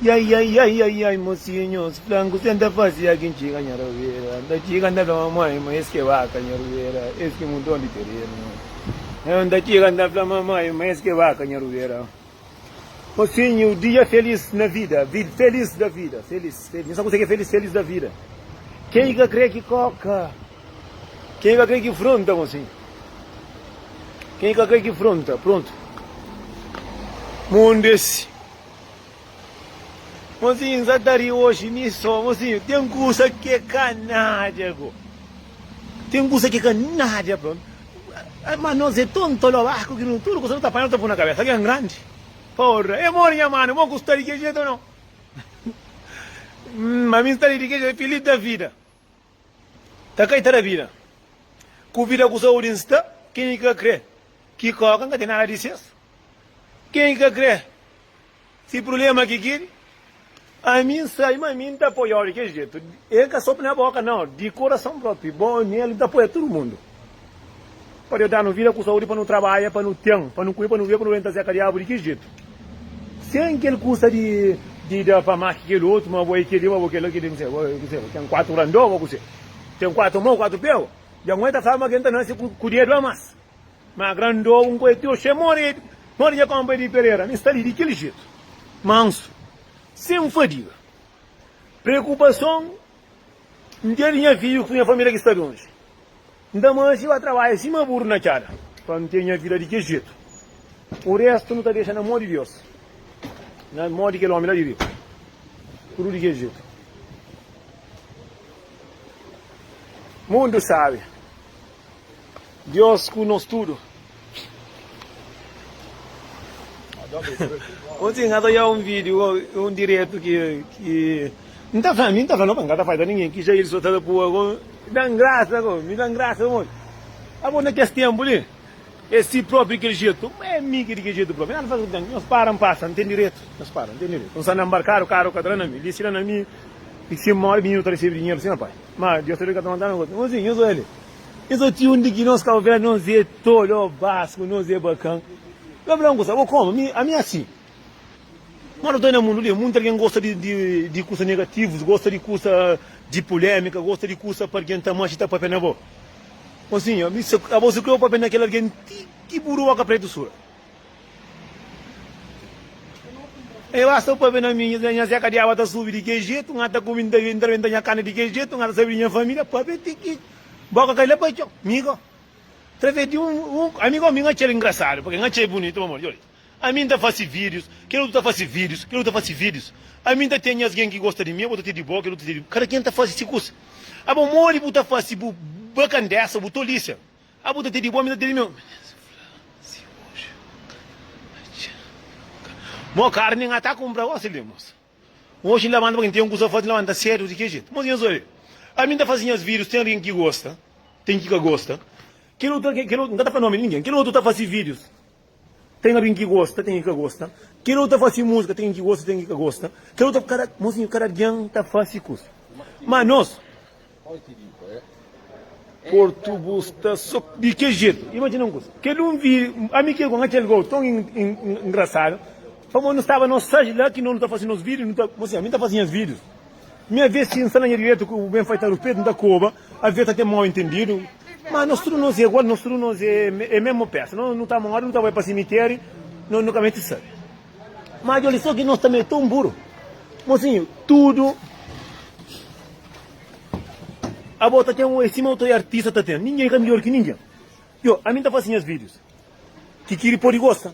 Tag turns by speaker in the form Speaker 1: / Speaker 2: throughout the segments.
Speaker 1: Ai ai ai ai ai mosinhus fla-m kuzê N ta fase ya ki N txiga nha rubera N ta txiga N ta fla mamai ma es ke baka nha rubera Es ki monton di terenu N ta txiga N ta fla mamai ma es ke baka nha rubera Mosinhu dia felis na vida Felis da vida Felis felis Nhos sabe kuzê ke felis felis da vida Ken ka kre ki koka Ken ka kre ki fronta mosinhu Ken ka kre ki fronta Prontu Mundu é si. Mozinho, N sa ta ri oxi mi so. Mozinho, ten kusa ki é ka nada go. Ten kusa ki é ka nada bro. Ma nos é tonto lobaku ki nu tudu kusa nu ta panha nu ta pui na kabesa. Algen grandi. Porra, é modi nha manu, bo ku sta di kel jetu o no? Ma mi sta li di kel jetu, filis da vida. Ta kai ta da vida. Ku vida ku saudi N sta, ken ki ka kre ki koka N ka ten nada di ses. Ken ki ka kre Si problema ki kiri ami N sai ma mi N ta apoiau di kel jetu e ka so na boka nau di korason propi bo nel N ta apoia tudu mundu pa Deus danu vida ku saudi pa nu trabadja pa nu ten pa nu kume pa nu bebe pa nu renta zeka diabu di ki jetu sen kel kusa di di da pa mas ki kel otu ma bo e keli ma bo kela keli kuse bo kuse bo ten 4 randon bo kuse ten 4 mon 4 pe bo dja ngoi ta fla ma ken ta nasi ku dedu a mas. Ma grandou un koe tio xe more more dja konpa di Pereira mi sta li di kel jetu mansu sen fadiga preokupason N ten di nha fidju ku nha familia ki sta lonji N ta manxe ba trabadja sima buru na txada pa N ten nha vida di kel jetu o restu nu ta dexa na mo di Deus na mo di kel omi la di riba tudu di kel jetu mundu sabi. Dios ku nos tudu. Osi N ka ta odja un vídiu un diretu ki ki N ta fla mi N ta fla no pa N ka ta fai pa ningen ki Jair so ta da pua go dan grasa go mi dan grasa pamodi abo na kes tempu li é si propi kel jetu ma é mi ki di kel jetu propi nada fasi ku nhos para N pasa N ten diretu nhos para N ten diretu N sta na nbarkadu karu ka tra na mi li si la na mi si N mori mininu ta risibi dinheru sima pai ma Dios ta ka ta mantanu gosi Mozinhu nhos oja li. Es oti undi ki nos Cabo Verde nos é tolo basco nos é bakan Bo fla un kusa bo koma mi ami asi Mora ta na mundu li munti algen gosta di di di kusa negativus gosta di kusa di polemika gosta di kusa pa algen ta maxi ta papia na bo Mosinhu ami si abo si kre bo papia na kel algen ti ki buru boka pretu sura E basta bo papia na mi nha zeka diaba ta subi di kel jetu nha ta kumi nta rebenta nha kana di kel jetu nha ta sabi di nha familia papia ti ki Boka kai la pa txon, mi go. Traves di un, un ami go, mi n'atxel engrasadu, pabia n'atxel bunitu, pamodi, odja, ami n'ta fasi vídius, kel otu ta fasi vídius, kel otu ta fasi vídius, ami n'ta ten nhas gen ki gosta di mi, abo ta ten di bo, kel otu ta ten di bo, kada ken ta fasi si kusa. Abo modi bu ta fasi bu bakandesa, bu tolisia, abo ta ten di bo, ami ta ten di meu. Mo karni n'ka ta kumpra gosi li, mosa. Oji N labanta pa N ten un kuza pa faze, N labanta sedu di ki jetu? Mos nhos obi, ami N ta faze nhas vídius, ten algen ki gosta, ten ki ka gosta. Kel otu, kel otu, N ka ta fla nomi di ningen, kel otu ta faze vídius, ten algen ki gosta, ten ki ka gosta. Kel otu ta faze múzika, ten ki gosta, ten ki ka gosta. Kel otu, kada, mos kada algen ta faze kuza. Ma nos. Portu bu sta so di ke jetu. Imajina un kusa, kel un vi ami ke ku kel gol ton engrasadu, pamodi nu staba nos sais la ki no nu ta fasi nos video, nu ta, mosi ami ta fasi nhas videos. Mi aves si N sta na nha diretu ku ben fai ta ruspetu, N ta koba, aves ta ten mau entendidu, ma nos tudu nos é igual, nos tudu nos é é mesmu pesa. No nu ta mori, nu ta bai pa simiteriu, no nu ka meste sabe. Ma djoli so ki nos tanbe é ton buru. Mosinhu, tudu. Abo ta ten un sima otu artista ta ten. Ninguém ka midjor ki ninguém. Yo, ami nta fasi nhas vídeos ki kiri podi gosta.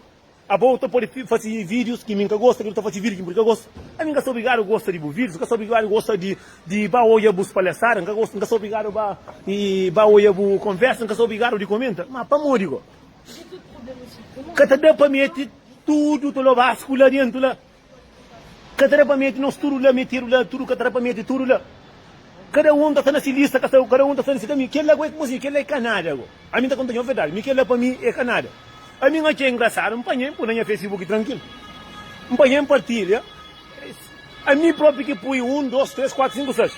Speaker 1: Abo ta podi fasi vídeos ki mi nka gosta, kiri ta fasi vídeo ki mi podi ka gosta. Ami nka sta obrigadu gosta di bu vídeos, nka sta obrigadu gosta di di ba oia bus palhaçada, nka gosta, nka sta obrigadu ba i ba oia bu conversa, nka sta obrigadu di comenta. Ma pamodi go? Ka ta da pa meti tudu tolobasku la dentu la. Ka ta da pa mete nos tudu la, metedu la, tudu ka ta da pa mete tudu la. Kada un ta sta na si lista, ka sta, kada un ta sta na si kaminhu. Kel-la go é kuma si, kel-la é ka nada go. Ami N ta konta nho verdadi, mi kel-la pa mi é ka nada. Ami N atxa engrasadu, N panha, N pui na nha Facebook trankilu. N panha, N partilha. Ami propi ki pui un, dos, tres, kuatru, sinku, seis.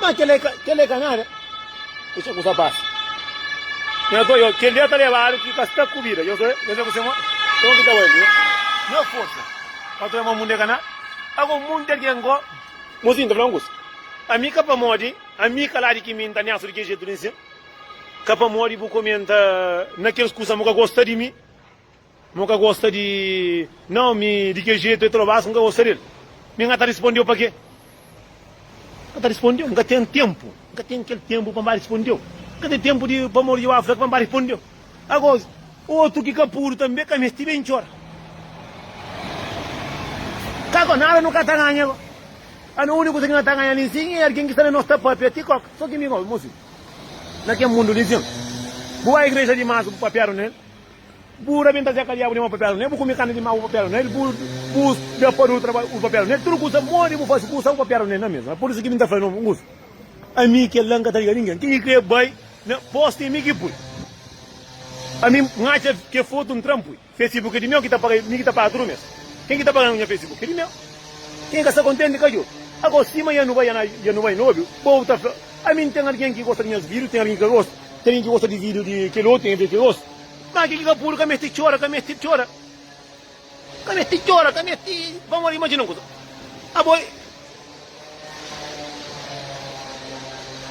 Speaker 1: Ma kel-la é ka, kel-la é ka nada. Dexa kusa pasa. Nha ta oja, kel dia ta lebadu ki ka sta ku bida. Nhos oja, nhos oja ku se mon, ton ki ta bai li. Nha forsa. Pa ta ma mundu é ka nada. Ago munti algen go. Mozinhu, N ta fla un kusa. Ami ka pamodi, ami ka la di ki mi N ta nessa di kel jetu li nsin. Ka pamodi bu komenta na kel kusa ma bu ka gosta di mi. Mo ka gosta di nau mi di kel jetu e trobas N ka gosta del. Mi N ka ta rispondeu pake? N ka ta rispondeu, N ka ten tempu, N ka ten kel tempu pa N ba rispondeu. N ka ten tempu di pamodi Jeová fla pa N ba rispondeu. Ago, otu ki ka pudu tanbe ka meste ben txora. Ka go, nada nu ka ta ganha go. Ano uniku kusa ki no ta ganha li sin e algin ki sta na nos ta papia ti koka. So ki mi go, mosi, na kel mundu li sin, bu bai igreja dimas bu papiadu nel. Bu rabenta Zé Kadiabu di mau papiadu nel, bu kume karni di mau bu papiadu nel, bu bu da padu trabadju bu papiadu nel, tudu kusa modi bu fasi kusa bu papiadu nel na mesma. Pur isu ki mi ta fla no un kusa, ami kel-la N ka ta liga ningen, ken ki kre bai na posti é mi ki pui. Ami N atxa ke fotu N tra N pui. Facebook é di meu ki ta paga, mi ki ta paga tudu mes. Ken ki ta paga nha Facebook é di meu. Ken ka sta kontenti ka djuda. Ago sima ya nu bai ya nu bai no obi, povu ta fla, ami N ten algen ki gosta di nhas vídiu, ten algen ki ka gosta, ten algen ki gosta di vídiu di kel otu, ten algen ki ka gosta. Ma kel ki ka puru ka meste txora, ka meste txora, ka meste txora, ka meste. Pamodi imajina un kuza, abo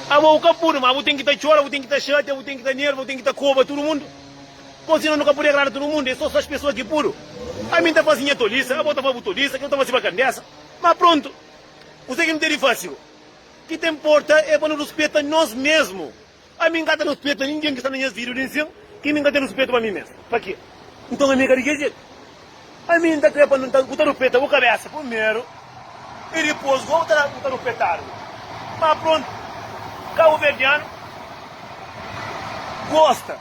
Speaker 1: abo bu ka puru, ma bu ten ki ta txora, bu ten ki ta xatia, bu ten ki ta nerva, bu ten ki ta koba tudu mundu. Pô sino nu ka pode agrada tudu mundu, é sô sas pesoa ki puru. Ami N ta fase nha tolisa, abo ta fase bu tolisa, kel ta fase bakandesa. Ma prontu, kuzê ki nu ten di fase? Ki ta inporta é pa nu ruspeta nos mesmu. Ami N ka ta ruspeta ningen ki sta na nhas vídiu di nsin, ki mi N ka ten ruspetu pa mi mes. Pa ke? Nton ami ka di kel jetu. Ami N ta kre pa nu bu ta ruspeta bu kabesa primeru i dipus go bu ta bu ta ruspetadu. Ma prontu, kabuverdianu gosta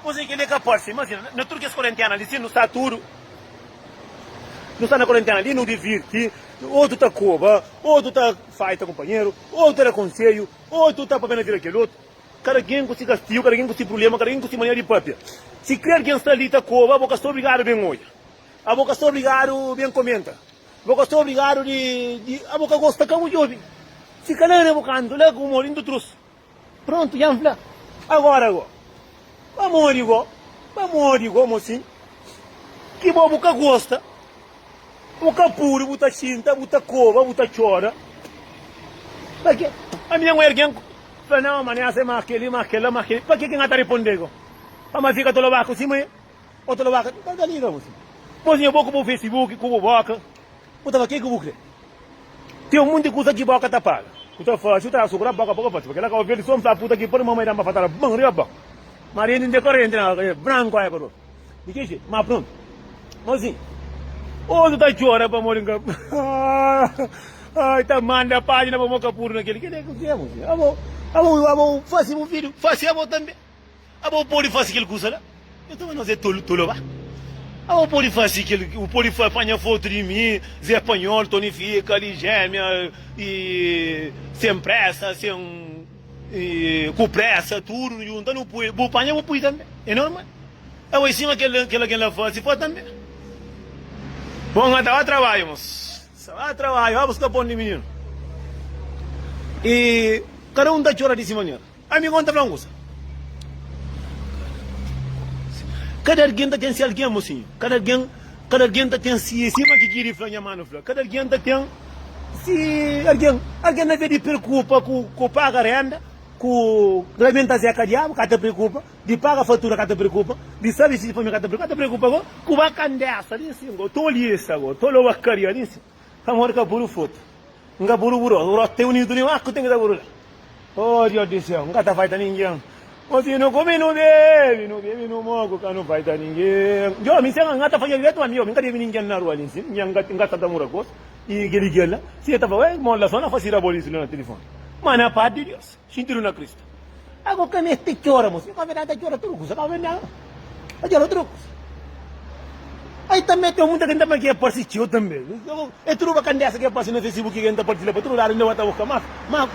Speaker 1: kuze ki el ka parse. Imajina, na tudu kes korentena li, si nu sta tudu, nu sta na korentena li, nu divirti, otu ta koba, otu ta faita kunpanheru, otu ta da konselhu, Otu ta papia na vida kel otu. Kada algen ku si kastigu, kada algen ku si prubléma, kada algen ku si manera di papia. Si kre algen sta li ta koba, abo ka sta obrigadu ben odja. Abo ka sta obrigadu ben komenta. Abo ka sta obrigadu di, di, abo ka gosta ka bu djobe. Fika la na bu kantu, la ku modi, ntu trus. Prontu, dja N fla. Agora go, pamodi go, pamodi go, mosinhu, ki bo bu ka gosta? Bu ka pudi, bu ta xinta, bu ta koba, bu ta txora. Pa ke? Ami nha algen fla, Nau, ma nessa é mas keli, mas kela, mas keli. Pa ke ki nha ta reponde go? Pamodi fika ta loba sima e, o ta loba ka ta liga mosi. Mosi nha bo ku bu Facebook, ku bu boka, bu ta fla ke ki bu kre. Ten munti kusa ki boka ta paga. Ku ta fasi, ku ta sukura boka pa ka fasi. Pa kela Kau Verdi so N fla puta ki pari mamai dan pa fatala ban riba boka. Ma renti nte korenti na branku ai pa do. Di ki jetu? Ma prontu. Mozinhu, otu ta txora pamodi N ka. Ai, ta manda pájina pa mo ka pudu na kel. Kel é kuzê, mozinhu? Abo, abo, abo fase bu vídiu, fase abo tanbe. Abo pode fase kel kusa la. Yo ta fla, nos é tolu, tolu ba. Abo pode fase kel, bu pode panha fotu di mi, Zé Panhol, Tony Fika, li Jémia, i Sem Pressa, sem. Ku pressa tudu nu junta nu pui bu panha bu pui tanbe é normal abo é sima kel kel algen la fasi fla tanbe bom ata ba trabadju mos sa ba trabadju ba buska pon di mininu e kada un ta txora di si manera ami gosi n ta fla un kusa kada algen ta ten si algen mosinhu kada algen Kada algen ta ten si, sima ki Giri fla, nha manu fla, kada algen ta ten si algen. Algen na vez di preokupa ku ku paga renda, ku lamenta zeka diabu, ka ta preokupa, di paga fatura ka ta preokupa, di sabi si família ka ta preokupa, ka ta preokupa go ku ba kandesa li nsin go, tolisa go, toloba karia li nsin, pamodi ka buru fruta. N ka buru buru, buru te unitu li, ma ku ten ki ta buru la. Oh Dios di séu, N ka ta faita ningen. Ô si nu kume, nu bebe, nu bebe, nu moku, ka nu faita ningen. Djo, mi sen N ka ta faja diretu, ma mi, mi N ka debe ningen na rua li nsin, N ka sta ta mura kos, i kel i kel la. Si e ta fla, Ué, mon la so na fasi rabolisu li na tilifoni. Ma na pas di Dios, xintidu na Kristu. Ago ka meste txora, mos. Mi ka ta txora tudu kusa, ka ta txora tudu kusa. Ai tanbe ten muita gente tanbe ki e parsi txeu tanbe. E tudu bakandesa ki e parsi na Facebook ki N ta partilha pa tudu ladu inda ba ta buska mas ma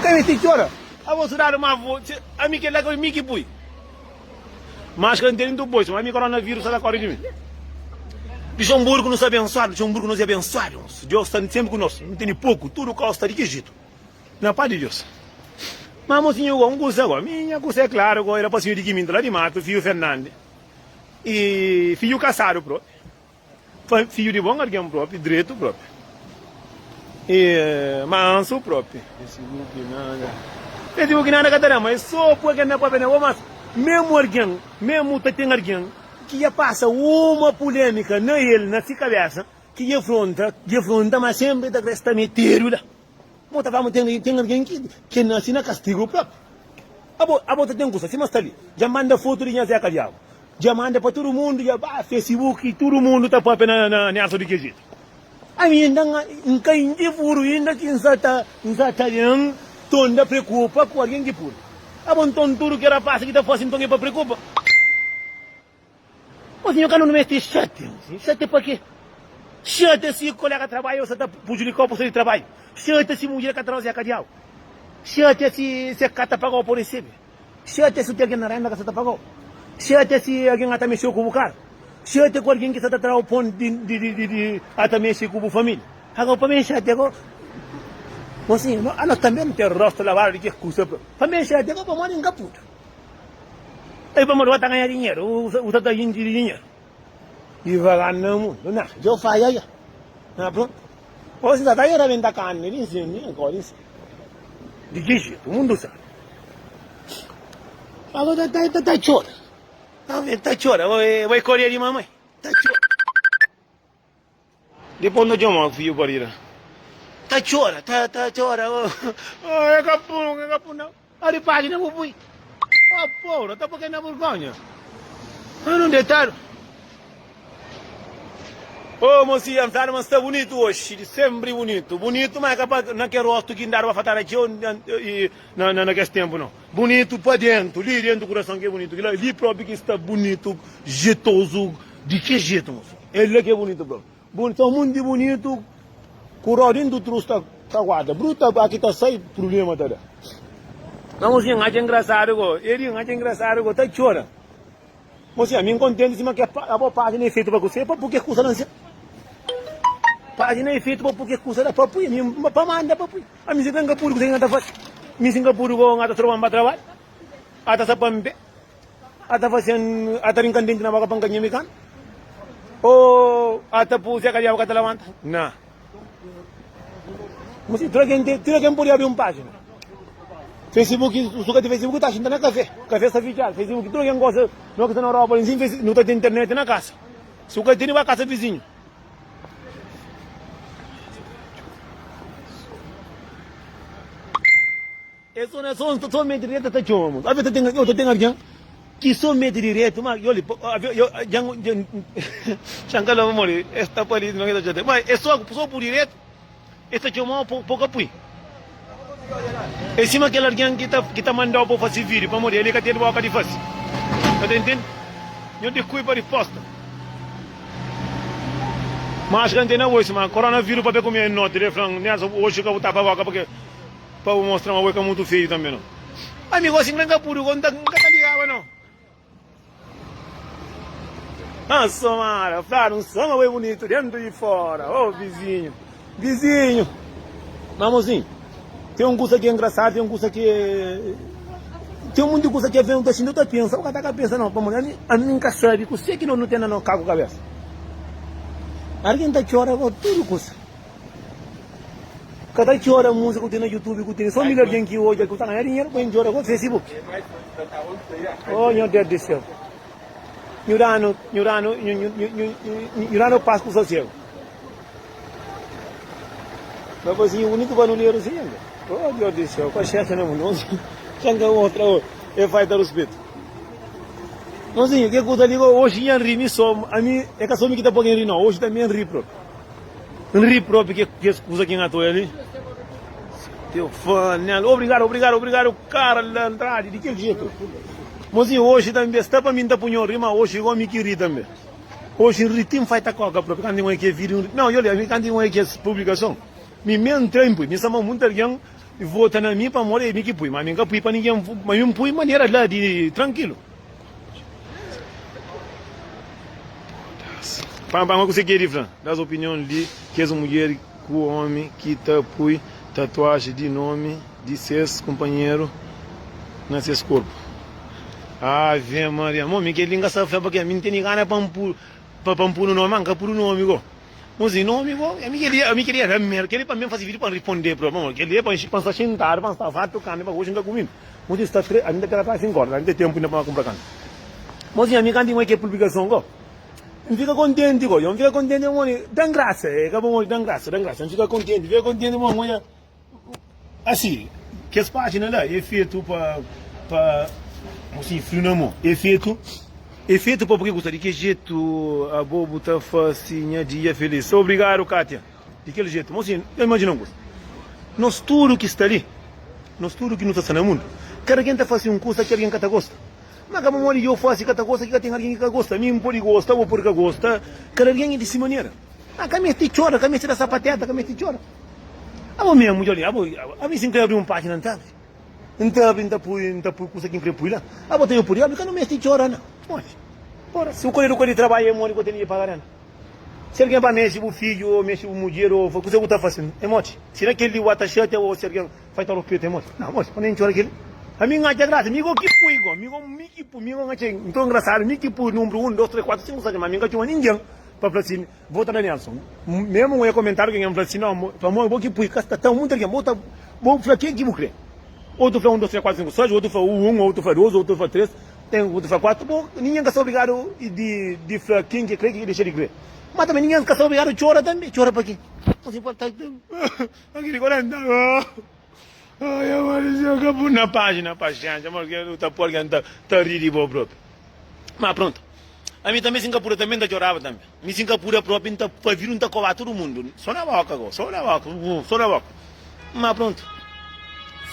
Speaker 1: ka meste txora. Abo sudadu ma vo ami kel la ka mi ki pui. Maskara N tene ntu poi ma mi koronavirus sa ta kori di mi. Luxemburgo nu sta abensuadu, Luxemburgo nos e abensuadu. Deus sta senpri ku nos. Nu tene poku, tudu kau sta di ki jetu. Na pas di Deus. Ma mosinhu go, un kusa go, mi nha kusa é klaru go, era pasinhu di ki mi nta la di matu, fiju Fernandi, i fiju kasadu propi. Fidju di bon algen propi, dretu propi i mansu propi. Facebook nada ka ta da, ma é so poi algen na papia na bo, mas memu algen, memu ta ten algen ki dja pasa uma pulemika na el, na si kabesa, ki dja fronta, dja fronta, ma senpri ta kre sta metedu la. Bo ta fla ma ten ten algen ki ki nase na kastigu propi. Abo abo ta ten kusa sima sta li. Dja manda fotu di nha Zeka Diabu. Dja manda pa tudu mundu, dja ba Facebook tudu mundu ta papia na na Nelson di ki jetu. Ami inda N ka inti furu inda ki N sa ta N sa ta ben tonda preokupa ku algen ki puru. Abo nton tudu ki rapaz ki ta fasi nton e pa preokupa? Ô sinhor ka nu meste xatia un xatia pa ke? Xatia si kolega trabadja bu sa ta prejudikau pa sai di trabadju Xatia si mudjer ka traze kadiau Xatia si se ka ta pagau pa resebe Xatia si ten algen na renda ka sa ta pagau Xatia si algen ata mexeu ku bu karu Xatia ku algen ki sa ta trau pon di di ata mexe ku bu familia Agora pa mi xatia go Ô sinhor anos tanbe nu ten rostu lavadu di kes kusa Pa mi xatia go pamodi N ka pudu. Ei pamodi bu ta ganha dinheru, bu sa ta intxi di dinheru divagar na mundu. Na, dja fadja dja. Na, prontu. Gosi sa ta rabenta karni li nsin, li nko li nsin. Di ki jetu? Mundu sabi. Agora ta ta ta txora. Ta txora, bai koria di mamai. Ta txora. Dipôs no txoma fidju parida. Ta txora, ta ta txora, oh, oh, e ka pun, e ka pun nau. Ori pagina bu pui. Oh, pora, ta pui na burgonha. Anu detadu. Oh, mocinha, N fladu ma sta bunitu oxi, di sempri bunitu. Bunitu, ma e ka pa na kel rostu ki N dadu pa fatara txeu na na na kes tempu nau. Bunitu pa dentu, li dentu kurason ki é bunitu. Kila li propi ki sta bunitu, jetozu. Di ki jetu moço? El la ki é bunitu propi. Bunitu, são munti bunitu ku ró dentu trus ta ta guarda. Bruta ba ki ta sai prublema ta da. Ma mocinha N atxa engrasadu go. Eri N atxa engrasadu go ta txora. Mocinha ami N kontenti sima ke abo pagina é fetu pa kuse pa pui kes kusa la nsin. Pagina é fetu pa pui kes kusa la pa pui ami pa manda pa pui. Ami si N ka pudi kuse ki N ta fasi. Mi si N ka pudi go N ata troba N ba trabadja. Ata sapa N pe. A ta fase-m, a ta rinka-m denti na boka pa N ka nheme kanu? Ô a ta pu seka diabu ka ta labanta? Na. Mo si, tudu algen ten, tudu algen pode abri un pájina. Facebook, su ka ten Facebook, ta xinta na kafé. Kafé sta fitxadu. Facebook, tudu algen gosta, no ki sta na Europa li nsin, nu ta ten internet na kasa. Si bu ka tene, ba kasa vizinhu. É so na so so mete direto ta txoma mo. Ave ta ten eu ta ten algen ki so mete direto ma yo li ave yo djan djan djan ka lova mori es ta pa li no ta txate ma é so so por direto es ta txomau po po ka pui. É sima kel algen ki ta ki ta mandau pa fasi video pamodi el ka ten boka di fasi. Ka ta intende? Nho dikui pa riposta. Ma acho ka ntende oisi ma coronavírus papia ku mi noti el flan Nelson oxi ka bu tapa boka pake Pa bu mostra ma bo é ka mutu feiu tanbe no. Ami gosi N ka pudi go N ka ta ligaba no. Ah Somara, fladu N sa ma bo é bunitu dentu di fora. Oh vizinhu, vizinhu. Ma mozinhu, ten un kusa ki é ngrasadu, ten un kusa ki é. Ten munti kusa ki avém ta xinti, ta pensa, bu ka ta ka pensa no, pamodi ami, ami N ka sabi kuse ki no nu ten na no kaku kabesa. Algin ta txora go tudu kusa. Ka ta txora música ku ten na youtube ku ten so mil algen ki odja ku ta ganha dinheru pa txora ku facebook oh nho Deus di céu nhu danu nhu danu nhu danu paz ku sosegu rapazinho bunitu banuleru si inda oh Deus di céu paxenxa na mundu xa nka mostra e fai ta ruspetu mozinho ke kusa li oxi nha ri mi so ami e ka so mi ki ta poi ri no oxi tambi N ri propi. N ri propi ke kes kuza ki N ata oja li. Teofânia, obrigadu, obrigadu, obrigadu Carla Andrade, di kel jetu. Mozinho, oxi tanbe sta pa mi N ta punha un ri, ma oxi igual mi ki ri tanbe. Oxi N ri ti N fai ta koka propi kantu N oja ke video N ri. Nau, i oli, kantu N oja kes publikason, mi me N tra N pui. Mi sta ma munti algen vota na mi pamodi e mi ki pui, ma mi N ka pui pa ningen, ma mi N pui manera la di trankilu. Pam pam kuse ki é di fla? Das opinion di kes mudjer ku omi ki ta pui tatuaji di nomi di ses kunpanheru na ses korpu. Ave Maria, mo mi kel-li N ka sta fla pa ke mi N tene gana pa N. pa pa N pui nomi, ma N ka pui nomi go. Mozinho, nomi go, ami kel-li, ami kel-li era mer, kel-li pa mi N fasi vídiu pa N riponde propi, pamodi kel-li é pa N pa N sta xintadu, pa N sta fartu kami, pa oji N ka kume. Mozinho, sta tre, ami N ta pega tras 5 oras, ami ten tempu inda pa N kumpra kami. Mozinho, ami kantu N oi kel publikason go, N fika kontenti go, N fika kontenti pamodi dan grasa, e ka pamodi dan grasa, dan grasa, N fika kontenti, N fika kontenti pamodi N odja. Asi, kes pájina la é fetu pa pa Mosinhu friu na mô. É fetu É fetu pa purki ku sta di ki jetu abo bu ta fase nha dia felis. Obrigadu Kátia. Di kel jetu. Mosinhu, nhos imajina un kusa. Nos tudu ki sta li, nos tudu ki nu ta sta na mundu, kada algen ta fase un kusa ki algen ka ta gosta. Ma ka pamodi dja u fase ka ta gosta ki ka ten algen ki ka gosta. Mi N pode gosta, bo pode ka gosta. Kada algen é di si manera. Ma ka meste txora, ka meste da sapateta, ka meste txora. Abo mesmu, dja li, abo, ami si N kre abri un pájina N ta abri. N ta abri, N ta pui, N ta pui kusa ki N kre pui la. Abo ta pudi abri, ka no meste txora na. Modi? Ora, si bu kore du kore di trabadju é modi ku tene di paga renda? Si algen ba mexe bu fidju o mexe bu mudjer o kusa ku ta fasi, é modi? Si na kel li bu ata xatia o si algen fai ta rupeta é modi? Na, modi? Pa nen txora kel li. Ami N atxa grasa, mi go ki pui go, mi go, mi ki pui, mi go N atxa nton ngrasadu, mi ki pui numbru un, dos, tres, kuatru, sinku, sais, ma mi N ka txoma ningen pa fla si. Vota na Nelson. Mesmu un e komentariu ki algen fla si, No, pamodi bo ki pui ka sta ta muita algen. Bo ta bo fla ken ki bu kre. Otu fla 1, 2, 3, 4, 5, 6, otu fla 1, otu fla 2, otu fla 3, ten otu fla 4. Bo ningen ka sta obrigadu di di fla ken ki kre ki dexa di kre. Ma tanbe ningen ka sta obrigadu txora tanbe. Txora pa ke? Bo pode ta Aquele 40 Ai amor di Deus, ka pui na página, paxénxa, amor, ke ta poi algen ta ta ri di bo propi. Ma pronto. Ami tanbe si N ka puda tanbe N ta txoraba tanbe. Mi si N ka puda propi N ta pa vida N ta koba tudu mundu. So na boka go, so na boka, so na boka. Ma pronto.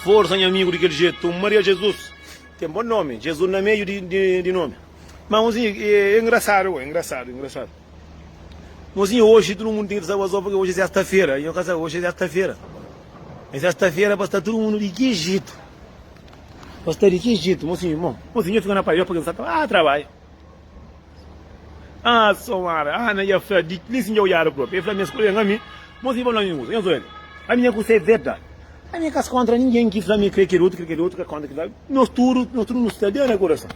Speaker 1: Forsa nha amigu di kel jetu, Maria Jesus. Ten bon nomi, Jesus na meiu di di di nomi. Ma mozinho, é engrasadu go, engrasadu, engrasadu. Mozinho, oxi tudu mundu ten ki ta staba só porque oxi é sesta-fera. Nho ka sabe, oxi é sesta-fera. É sesta-fera pa sta tudu mundu di ki jetu? Pa sta di ki jetu? Mozinho, bon, mozinho, nho fika na paz, nho pa sta ah, trabalha. Ah, somara, ah, na ia fla di li si nho odjadu propi. El fla mi, skolha ami, mozinho, pa fla mi kusa, nho sô el. Ami nha kusa é verdadi. Ami ka kontra ningen ki fla mi kre kel otu, kre kel otu, ka kontra kel otu. Nos tudu, nos tudu nu sta den na kurason.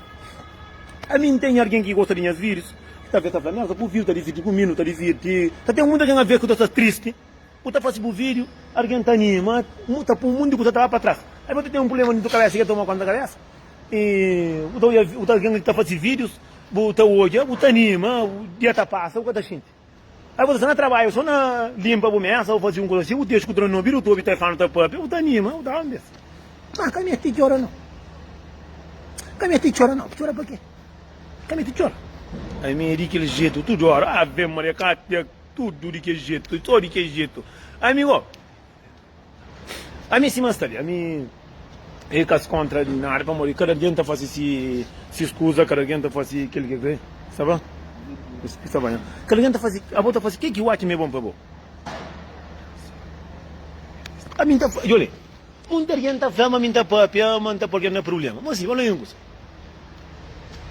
Speaker 1: Ami N ten algen ki gosta di nhas vídius, ki talvês ta fla, Nossa, bu vídiu ta divirti ku mi, nu ta divirti. Ta ten muita algen aves ku ta sta tristi, bu ta fase bu vídiu, algen ta anima, ta pui un monti di kuza ta ba pa tras. Ai bu ta ten un prubléma dentu kabésa ki ta toma konta kabésa, i bu ta odja bu ta algen ki ta fase vídius, bu ta odja, bu ta anima, dia ta pasa bu ka ta xinti. Ai bu ta sta na trabadju so na limpa bu mesa o fazi un kuza si, bu dexa ku tra na obidu, bu ta obi telefonu ta papia, bu ta anima, bu ta un bes. Ma ka meste txora nau. Ka meste txora nau, txora pa ke? Ka meste txora. Ami é di kel jetu tudu ora, ave maria ka ten tudu di kel jetu, so di kel jetu. Ami go. Ami sima sta li, ami e ka kontra di nada, pamodi kada algen ta fase si sis kuza, kada algen ta fase kel ki kre, sta ba? Sta ba? Kada algen ta fase, abo ta fase ke ki bu atxa ma é bon pa bo. Ami nta fla, djole, munti algen ta fla ma mi nta papia, ma nta poi algen na prubléma, ma si, fala un kuza,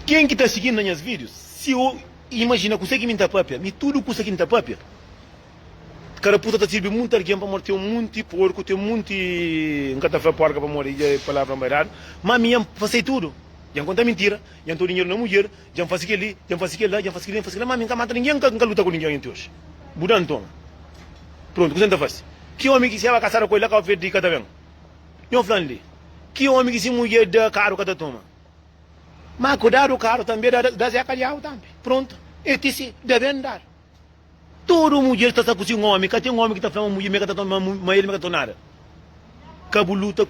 Speaker 1: ken ki ta sigin na nhas vídius, si o imajina kuse ki mi nta papia, mi tudu kusa ki nta papia, Karaputa ta sirbi munti algen pamodi ten munti porku, ten munti, N ka ta fla porka pamodi dja é palavra nbairadu, má mi dja N fasei tudu, dja N konta mintira, dja N toma dinheru na mudjer, dja N fase kel-li, dja N fase kel-la, dja N fase kel-li, dja N fase kel-la, má mi N ka mata ningen, N ka luta ku ningen inti oji. Bu da-m toma. Prontu, kuzê N ta fase? Ki ómi ki seba kasadu ku el la Kau Verdi ka ta ben? Nho fla-m li, ki ómi ki si mudjer da karu ka ta toma? Má ku dadu karu tanbe da Zeka Diabu tanbe. Prontu, e tisi, da ben dadu. Tudu mudjer ta sta ku si omi, ka ten omi ki ta fla ma mudjer mi ka ta toma, ma el mi ka ta toma nada. Ka bu luta,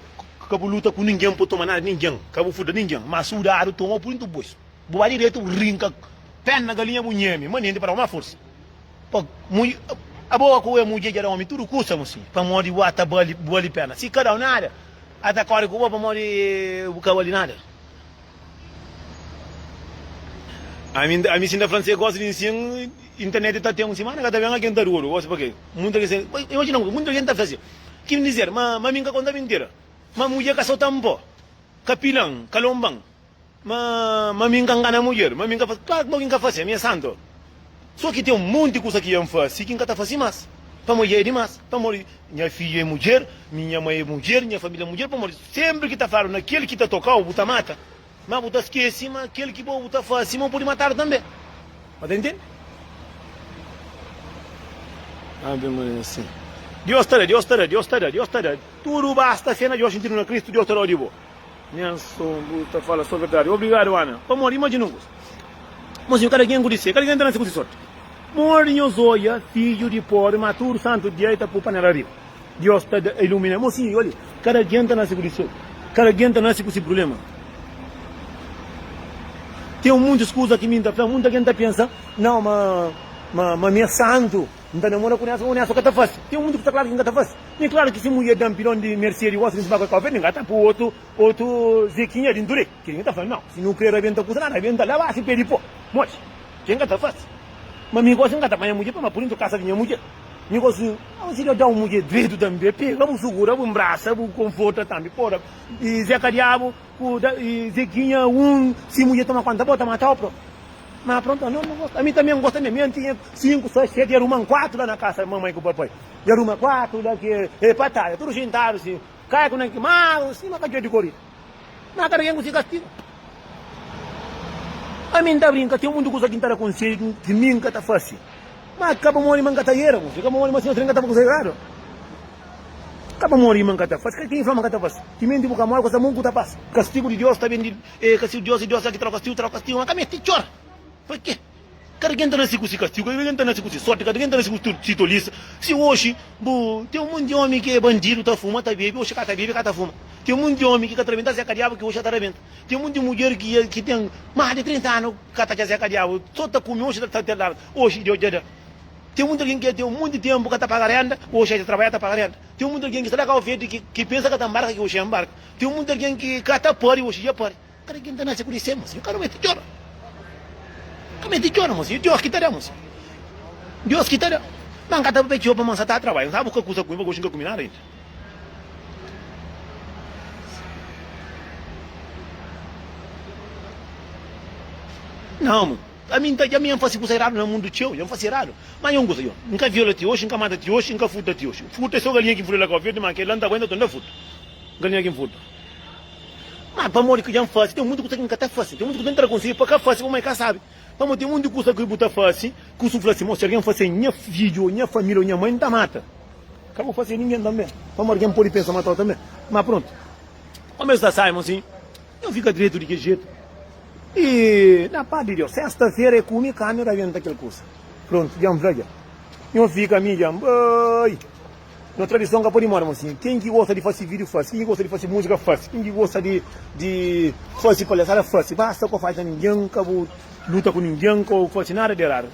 Speaker 1: ka bu luta ku ningen pa toma nada di ningen, ka bu furta ningen, ma si bu dadu toma pur intu bois. Bu ba diretu bu rinka pena na galinha bu nheme, manenti pa da-u mas forsa. Pa mudjer, abo ku e mudjer dja da omi tudu kusa mosinha, pamodi bu ata bali, bu bali pena. Si ka da-u nada, ata kori ku bo pamodi bu ka bali nada. Ami ami si nta fla nse gosi di nsin internet ta ten un simana ka ta ben algen ta duru gosi pake munta algen se imajina munta algen ta fla si kim dizer ma ma mi nka konta mintira ma mudjer ka sotan po ka pilan ka lomban ma ma mi nka ngana mudjer ma mi nka fasi klaru kuma ki nka fasi ami e santo so ki ten un monti kusa ki N fasi ki nka ta fasi mas pamodi dja e dimas pamodi nha fidju e mudjer mi nha mai e mudjer nha familia e mudjer pamodi sempri ki ta fladu na kel ki ta tokau bu ta mata. Ma bu ta skese ma kel ki bo bu ta fase ma bu pode matadu tanbe. Ba ta intende? Ave Maria sim. Dios ta da, Dios ta da, Dios ta da, Dios ta da. Tudu basta fé na Dios, xintidu na Kristu, Dios ta dau di bo. Nelson, bu ta fala so verdadi. Obrigadu, Ana. Pamodi, imajina un kusa. Mosinhu, kada ken ku di se, kada ken ta nase ku si sorti. Modi nhos oja fidju di pobri, ma tudu santu dia i ta pui panela riba. Dios ta da, ilumina. Mosinhu, oli, kada ken ta nase ku di se, kada ken ta nase ku si prublema. Ten muntus kusa ki mi ta fla, munta ken ta pensa, nau, ma, ma, ma mi é santu. N ta namora ku Nelson, o Nelson ka ta fase. Ten munti kusa klaru ki N ka ta fase. Mi klaru ki si mudjer da-m pilon di Mercedes gosi di N ba ku el Kau Verdi, N ka ta pui otu, otu Zekinha dintu del. Kel-li N ta fla, nau, si nu kre rabenta kusa, na rabenta la baxu pe di po. Modi? Kel-li N ka ta fase. Ma mi gosi N ka ta panha mudjer pa ma pui dintu kasa di nha mudjer. Mi gosi, au si Deus da un mudjer dretu tanbe, pega bu sugura, bu nbrasa, bu konforta tanbe. Pora, i Zeka Diabu ku Zekinha un, si mudjer toma konta bo, ta matau propi. Ma pronto, no, no gosta. Ami também gosta mesmo. Eu tinha 5, 6, 7, arrumam 4 lá na casa, mamãe com papai. E arruma 4 lá que é patada, tudo sentado assim. Cai com nanque, mas assim, mas de corrida. Mas cada quem com seu castigo. A mim tá brinca, tem um mundo coisa que tá conselho que mim que tá fácil. Mas acaba morre, mas tá era, acaba morre, mas senhor tá com errado. Acaba morre, mas tá fácil. Quem fala, mas tá fácil. Timenti bu ka morre, kusa mun ku ta pasa. Kastigu di Deus ta ben di E kastigu di Deus, e Deus ki tra kastigu, tra kastigu, ma ka meste txora. Pa ke? Kada ken ta nase ku si kastigu, kada ken ta nase ku si sorti, kada ken ta nase ku si tolisa. Si oxi bu ten un monti di omi ki e bandidu, ta fuma, ta bebe, oxi ka ta bebe, ka ta fuma. Ten un monti di omi ki ka ta rabenta zeka diabu, ki oxi ka ta rabenta. Ten un monti di mudjer ki ki ten mas di 30 anu ka ta txa zeka diabu, so ta kume, oxi ta ta oxi Deus dja da. Ten monti algen ki ten un monti di tempu ka ta paga renda, oxi ta trabadja ta paga renda. Ten monti algen ki sta la Kau Verdi ki ki pensa ka ta nbarka ki oxi nbarka. Ten monti algen ki ka ta pari oxi dja pari. Kada algen ta nase ku di se, mosinhu. Ka nu meste txora. Ka meste txora, mosinhu. Deus ki ta da, mosinhu. Deus ki ta da. Ma N ka ta papia txeu pamodi N sa ta trabadja. N sa buska kusa kume, pa gosi N ka kume nada inda. Nau, mo. Ami N ta, dja mi N fase kusa eradu na mundu txeu, dja N fase eradu. Ma nha un kusa, yo, N ka viola ti oxi, N ka mata ti oxi, N ka furta ti oxi. Furta é so galinha ki N furta la Kau Verdi, ma kel la N ta bai N ta torna furta galinha ki N furta. Ma pamodi ki dja N fase, ten munti kusa ki N ka ta fase, ten munti kusa ki N ta da konsedju pa ka fase, pamodi ka sabi. Pamodi ten munti kusa ki bu ta fase, ku su fla si, mo, si algen fase nha fidju, o nha familia, o nha mai, N ta mata. Ka bu fase ningen tanbe, pamodi algen pode pensa matau tanbe. Ma prontu, kome sta Simon sin, Nho fika dretu di ki jetu. I na pas di Deus, sesta-fera e kume karni rabenta kel kusa. Prontu, dja N fla dja. Nho fika mi dja N bai. No tradison ka pode mora mosinhu. Ken ki gosta di fase video fase, ken ki gosta di fase musika fase, ken ki gosta di di fase palhasada fase. Basta ka falta ningen, ka bu luta ku ningen, ka bu fase nada di eradu.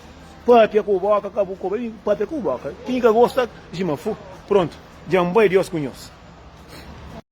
Speaker 1: Papia ku boka, ka bu koba, papia ku boka. Ken ki ka gosta, jima fu. Prontu, dja N bai, Deus ku nhos.